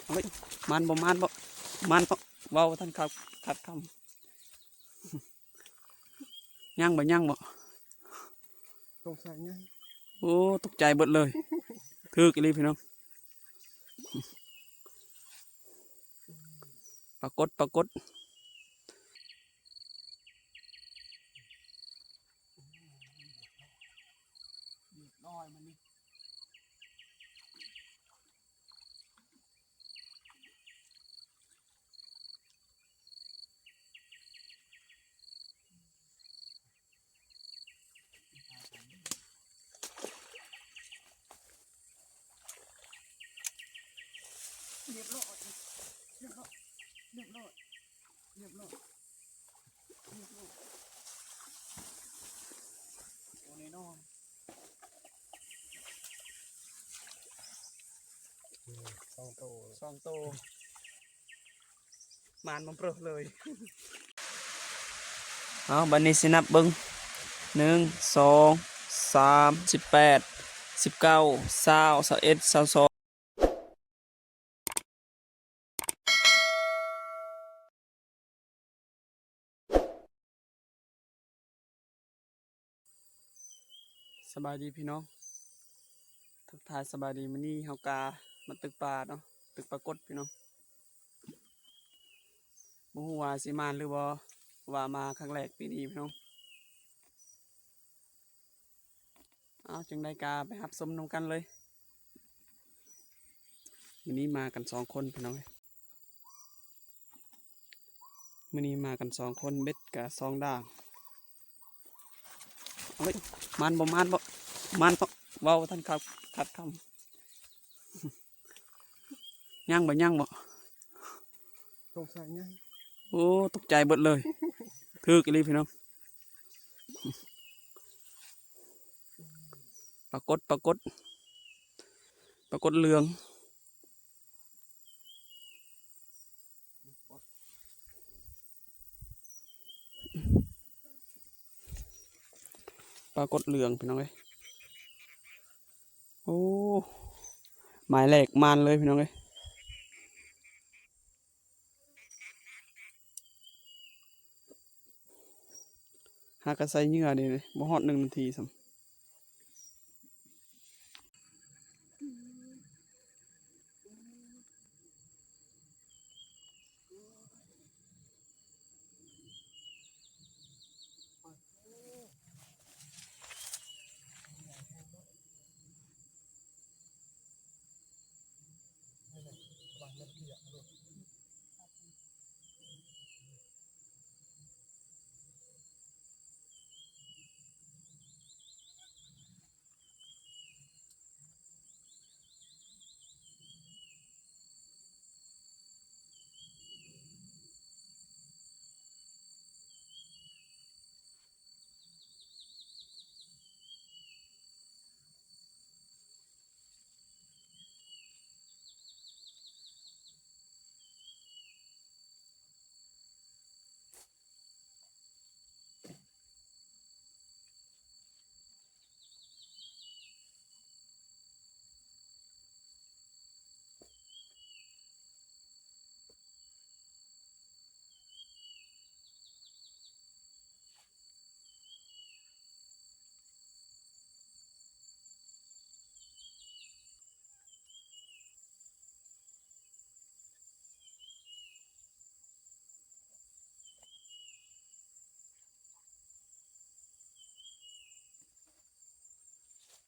ເອີຍ ມານບໍ່ ມານບໍ່ ມານບໍ່ ເວົ້າບໍ່ທັນຂາດ ຂາດຄຳ. ຍັງບໍ່ ຍັງບໍ່ ສົງໄສຍັງ. ໂອ້ ຕົກໃຈເບິດເລີຍ. ຖືກອີ່ຫຼີພີ່ນ້ອງ. ປາກົດ ປາກົດ. ໂອ້ ແນ່ນອນ. ສອງໂຕ ສອງໂຕ ມານມັນເປີເລີຍ. ເອົາ ບັດນີ້ຊິນັບເບິ່ງ ໜຶ່ງ ສອງ ສາມ ສິບແປດ ສິບເກົ້າ ຊາວ ຊາວເອັດ ຊາວສອງ. ສະບາຍດີພີ່ນ້ອງ ທັກທາຍສະບາຍດີ. ມື້ນີ້ເຮົາກະມາຕຶກປາເນາະ ຕຶກປາກົດພີ່ນ້ອງ. ບໍ່ຮູ້ວ່າຊິມານຫຼືບໍ່ ວ່າມາຄັ້ງແລກປີນີ້ພີ່ນ້ອງ. ເອົາ ຈັ່ງໃດກະໄປຮັບຊົມນຳກັນເລີຍ. ມື້ນີ້ມາກັນສອງຄົນພີ່ນ້ອງເອີຍ ມື້ນີ້ມາກັນສອງຄົນ ເບັດກະສອງດ່າງ. ໂອ້ຍ ມານບໍ່ ມານບໍ່ ມານບໍ່ ເວົ້າບໍ່ທັນຂາດ ຂາດຄຳ. ຍັງບໍ່ ຍັງບໍ່ ສົງໄສຍັງ. ໂອ້ ຕົກໃຈເບິດເລີຍ. ຖືກອີ່ຫຼີພີ່ນ້ອງ. ປາກົດ ປາກົດ ປາກົດເຫຼືອງ. ປາກົດເຫຼືອງພີ່ນ້ອງເອີຍ. ໂອ້ ໝາຍແລກມານເລີຍພີ່ນ້ອງເອີຍ. ຫາກະໃສ່ເຫຍື່ອນີ້ ບໍ່ຮອດໜຶ່ງນາທີຊ້ຳ.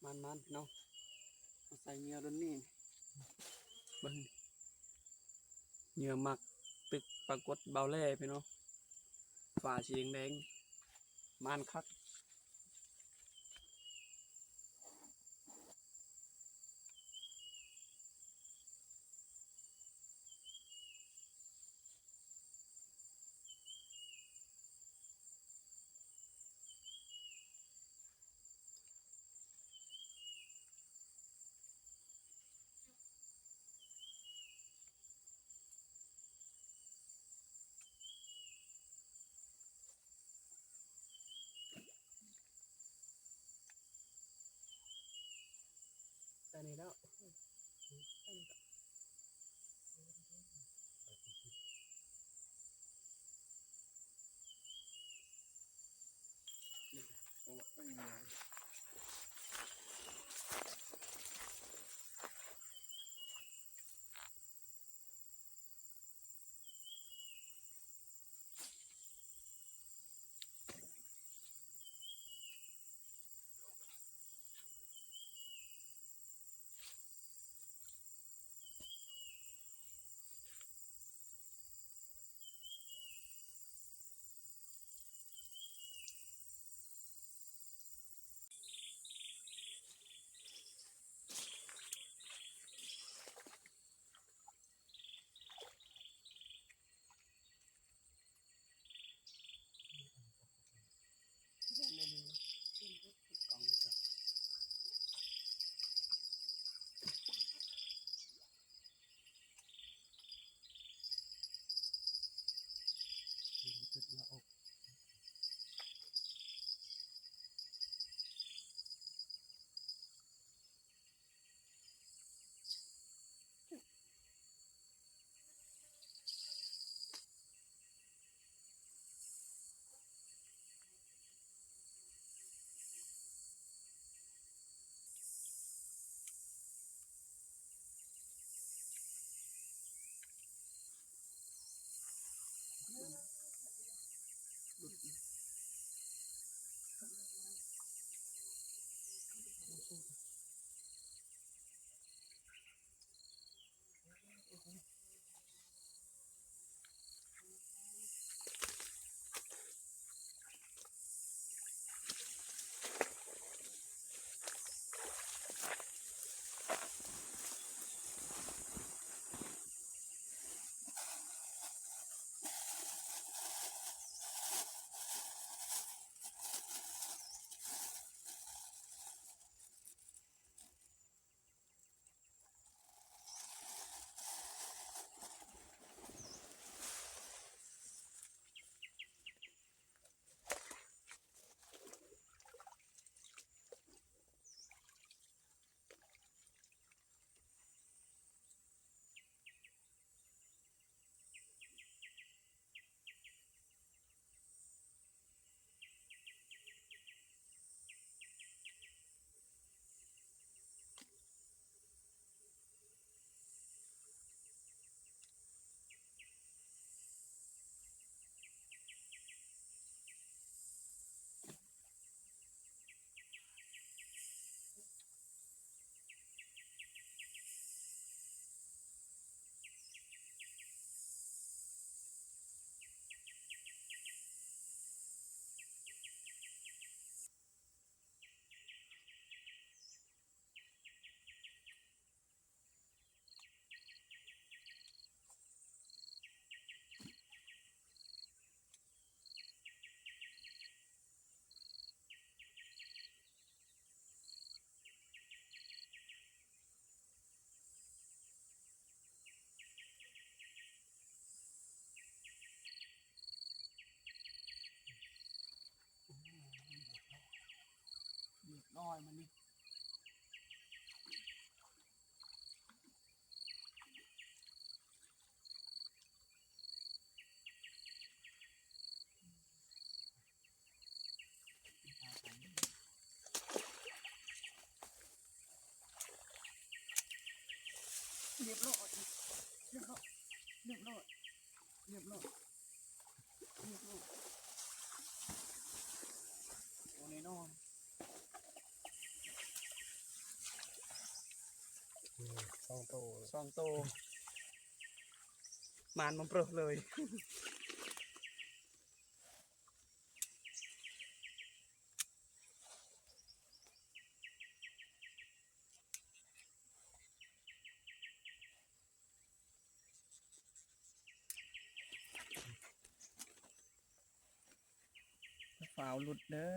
ມານໆ ພີ່ນ້ອງ ມາໃສ່ເຫຍື່ອດົນນີ້ ເບິ່ງ ເຫຍື່ອໝາກຕຶກປາກົດເບົາແຫຼພີ່ນ້ອງ ຝາສີແດງໆ ມານຄັກ. ໄປນີ້ແລ້ວ. ຮຽບຮ້ອຍມັນນີ້. ຮຽບຮ້ອຍ ຮຽບຮ້ອຍ ຮຽບຮ້ອຍ ຮຽບຮ້ອຍ ຮຽບຮ້ອຍ ໂອ້ ແນ່ນອນ. ອືມ ສອງໂຕ ສອງໂຕ ໝານມາເປີເລີຍ. ຟ້າວຫຼຸດເດີ.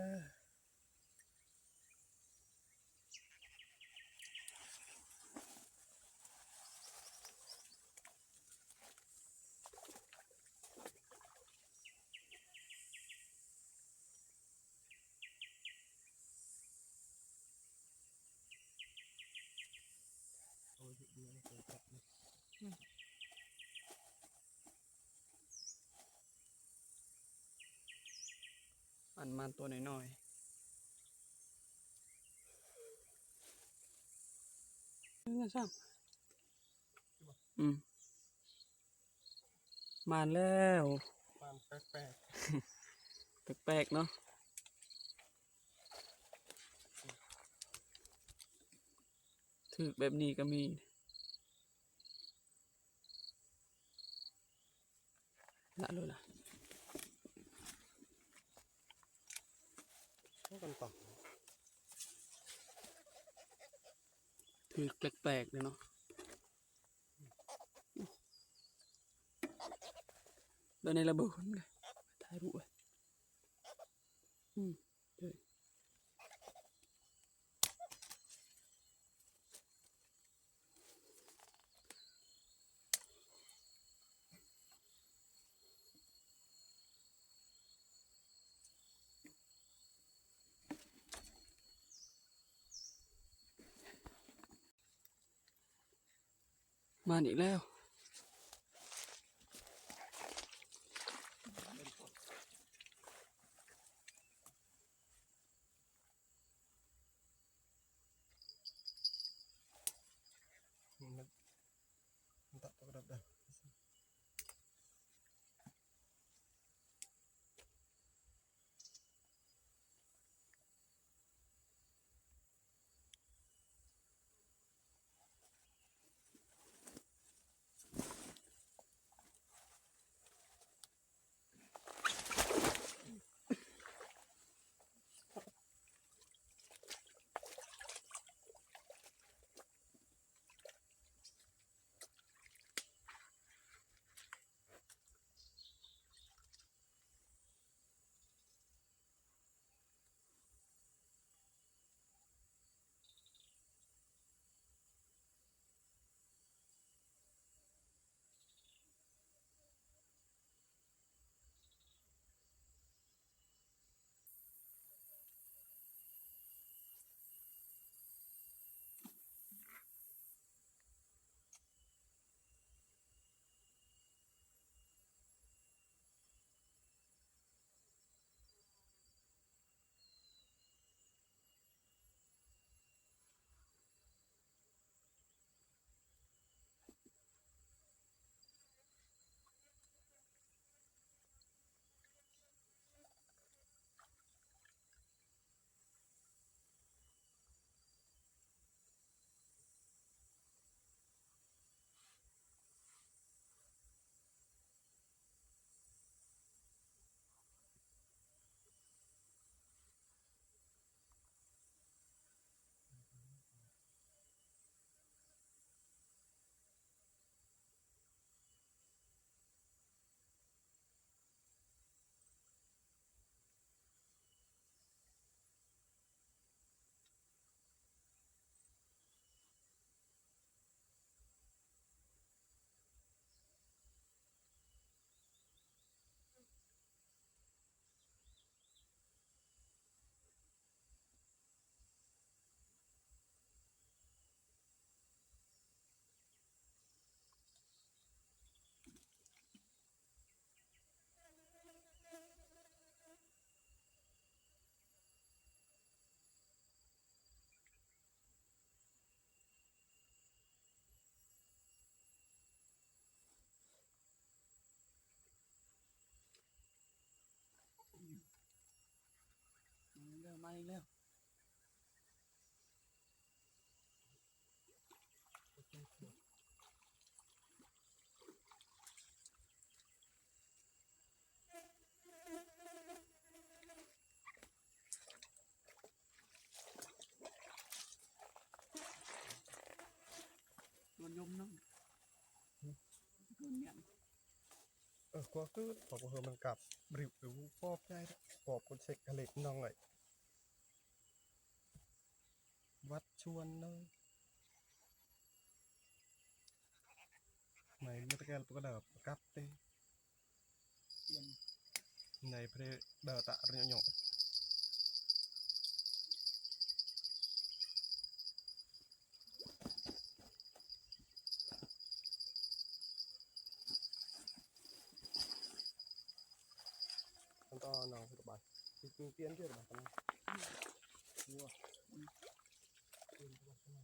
ອັນມານຕົວນ້ອຍໆ. ຊ້ຳ ອືມ ມາແລ້ວ ມາແປກໆ ແປກໆເນາະ ຖືກແບບນີ້ກໍມີ. ລະໂລດລະ ໂອ້ ກັນຕໍ່ ຖືກແປກໆເດ້ເນາະ ໂອ້ ໂດນໃນລະເບີດ ຖ່າຍຮູບໄວ້ ອືມ. ມາອີກແລ້ວ ມັນ ມັນຕັດຕົກກະດັບໄດ້. ມາອີກແລ້ວ ມາອີກແລ້ວ. ໂດນຍົມນຳ ໂດນຫຍັງ ເອີ ກວ່າຄື ເຂົາບໍ່ເຮີມັນກັບ ບຣິວ ປອບໃຫຍ່ ປອບຄົນເຊັກກະເລັກນ້ອງເອີຍ ວັດຊວນເລີຍ. ໃນເມຕະແກນປະກະດາປະກັບເຕ ໃນເພດາຕະຣະຍະຍົງ Contoh nang rebahan. Itu pian dia rebahan. Dua. Pian rebahan.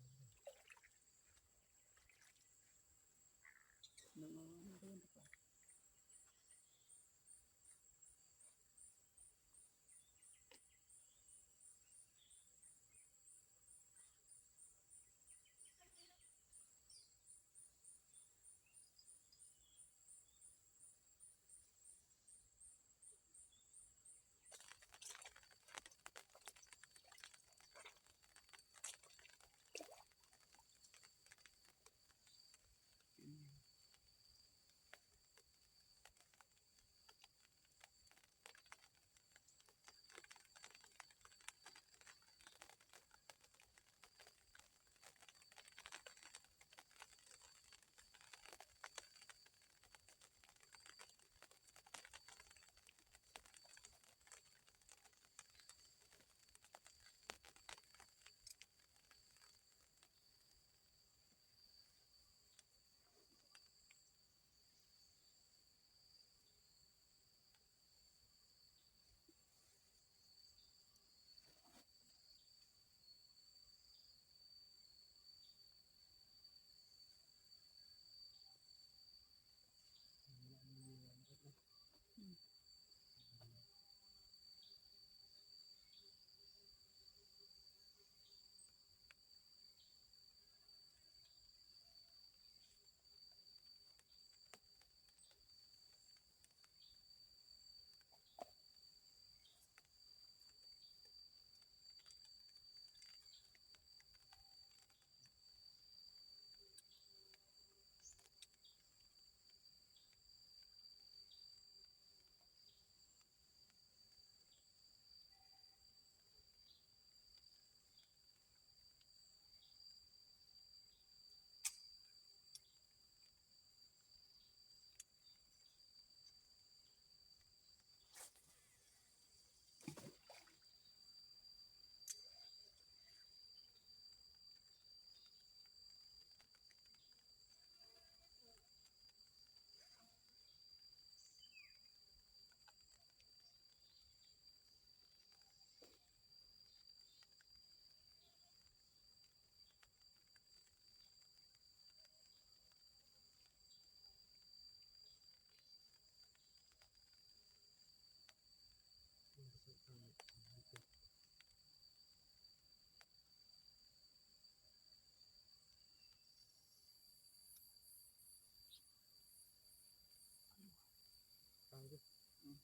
ໄປເດີ້ ອືມ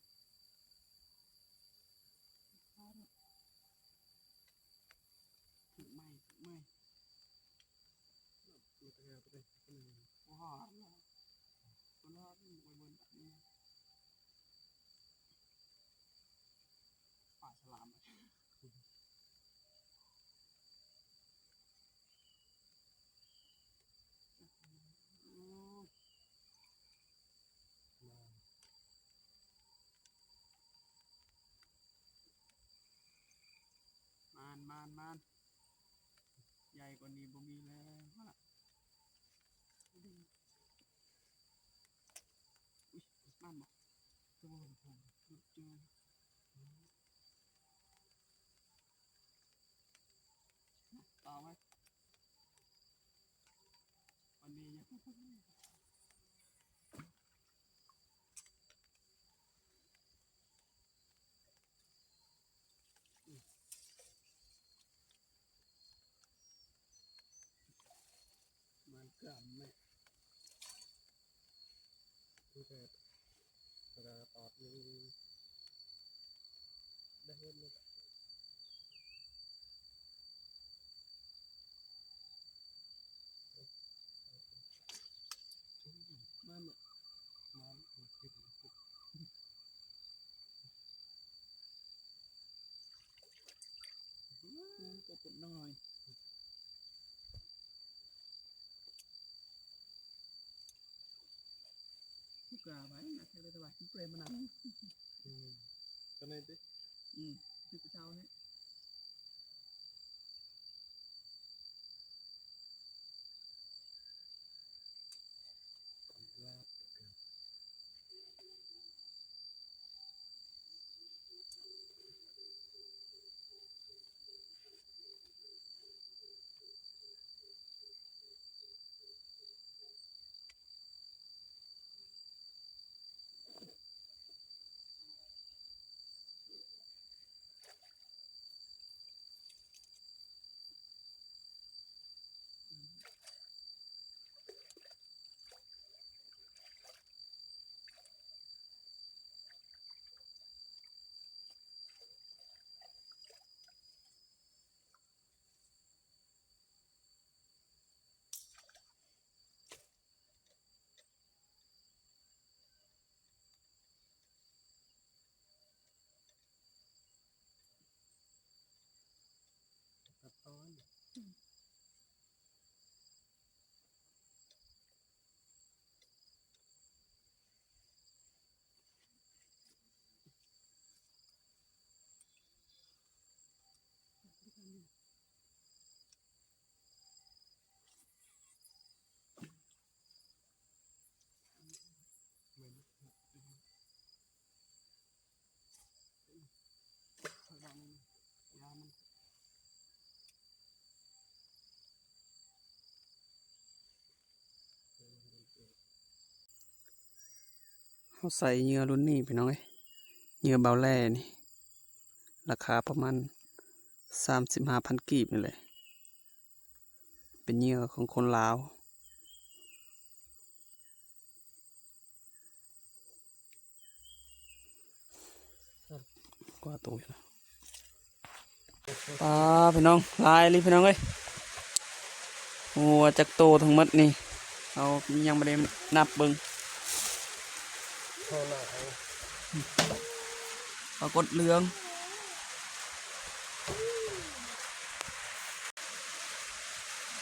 ຖືກໄມ້ ຖືກໄມ້ ມັນກະແຮວໄປເດ້ ບໍ່ຮອດແລ້ວ ບໍ່ຮອດ ມັນບໍ່ເບິ່ງແບບນີ້ ປາສະຫຼາມ ມານ ມານ ມານ ໃຫຍ່ກວ່ານີ້ບໍ່ມີແລ້ວ ອຸ້ຍ ມັນບໍ່ ຕົວ ເຈີ ຕໍ່ໄວ້ ວັນນີ້ຍັງ ມັນກຳແມ່ ຄືແຕ່ ເວລາຕອດນີ້ ໄດ້ເຫັນມັນ ມາມາ ມາມາ ໂອ້ ຕົວກົດນ້ອຍ ຜູ້ກາໄວ້ນະ ເຮັດໄດ້ວ່າເປຣມານຳ ອືມ ກໍແມ່ນຕິ ອືມ ຄືຜູ້ເຖົ້ານີ້ ລາບ ອືມ ເຮົາໃສ່ເຫຍື່ອລຸ້ນນີ້ພີ່ນ້ອງເອີຍ, ເຫຍື່ອເບົາແຫຼນີ້ ລາຄາປະມານສາມສິບຫ້າພັນກີບນີ້ແຫຼະ, ເປັນເຫຍື່ອຂອງຄົນລາວ. ກວ່າໂຕຢູ່ນະ. ປາ ພີ່ນ້ອງ ຫຼາຍອີ່ຫຼີພີ່ນ້ອງເອີຍ. ບໍ່ຮູ້ວ່າຈັກໂຕທັງໝົດນີ້, ເຮົາຍັງບໍ່ໄດ້ນັບເບິ່ງ. ປາກົດເຫຼືອງ.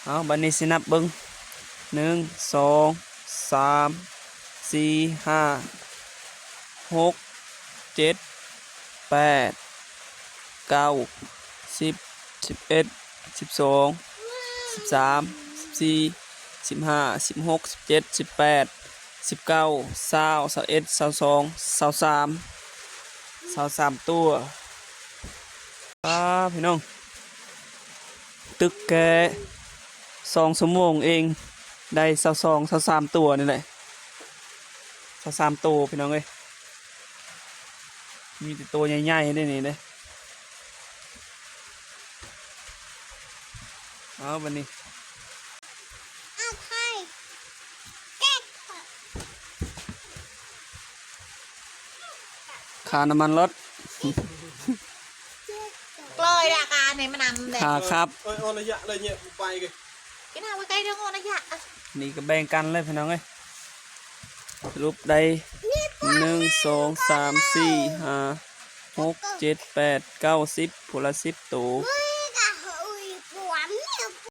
ເອົາ ບັດນີ້ຊິນັບເບິ່ງ ໜຶ່ງ ສອງ ສາມ ສີ່ ຫ້າ ຫົກ ເຈັດ ແປດ ເກົ້າ ສິບ ສິບເອັດ ສິບສອງ ສິບສາມ ສິບສີ່ ສິບຫ້າ ສິບຫົກ ສິບເຈັດ ສິບແປດ ສິບເກົ້າ ຊາວ ຊາວເອັດ ຊາວສອງ ຊາວສາມ ຊາວສາມຕົວ. ປາ ພີ່ນ້ອງ ຕຶກແຄ່ສອງຊົ່ວໂມງເອງ ໄດ້ຊາວສອງ ຊາວສາມຕົວນີ້ແຫຼະ, ຊາວສາມໂຕພີ່ນ້ອງເອີຍ. ມີແຕ່ໂຕໃຫຍ່ໆເດ້ນີ້ເດ້. ເອົາ ບັດນີ້ ຄ່ານ້ຳມັນລົດ ກລອຍລາຄາໃນມະນຳແດ່ ຄ່າຂັບ. ເອີຍ ເອົາໄລຍະ ໄລຍະໄປເກ ກິນເອົາໄປໄກເດີ ເອົາໄລຍະ. ນີ້ກໍແບ່ງກັນເລີຍພີ່ນ້ອງເອີຍ. ສະຫຼຸບໄດ້ ໜຶ່ງ ສອງ ສາມ ສີ່ ຫ້າ ຫົກ ເຈັດ ແປດ ເກົ້າ ສິບ ຜູ້ລະສິບໂຕ.